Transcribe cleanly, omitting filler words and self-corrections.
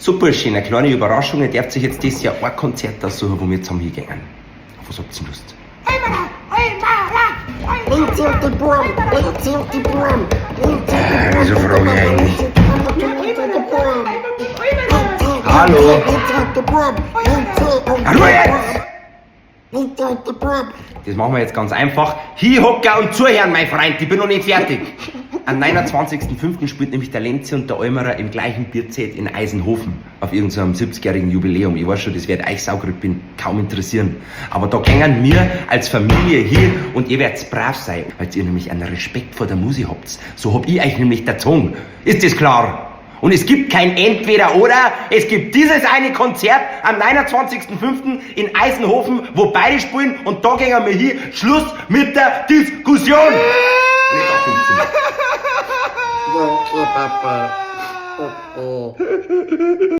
So Burschen, eine kleine Überraschung, ihr dürft sich jetzt dieses Jahr ein Konzert aussuchen, wo wir zusammen hingehen. Auf was habt ihr Lust? Lenzi und die Burm, Lenzi und die Burm, Lenzi und die Burm. Wieso frage ich eigentlich? Lenzi und die Burm. Hallo? Lenzi und die Burm, Lenzi und die Ruhe Burm. jetzt! Lenzi und die Burm. Das machen wir jetzt ganz einfach. Hinhocker und zuhören, mein Freund, ich bin noch nicht fertig. Am 29.05. Spielt nämlich der Lenzi und der Almerer im gleichen Bierzelt in Eisenhofen auf irgendeinem 70-jährigen Jubiläum. Ich weiß schon, das wird euch saugrüb bin kaum interessieren. Aber da gängen wir als Familie hier und ihr werdet brav sein, weil ihr nämlich einen Respekt vor der Musik habt. So hab ich euch nämlich erzogen. Ist das klar? Und es gibt kein Entweder-Oder, es gibt dieses eine Konzert am 29.05. In Eisenhofen, wo beide spielen, und da gehen wir hier. Schluss mit der Diskussion! Und jetzt ab ins Zimmer. Ja, okay, Papa. Okay.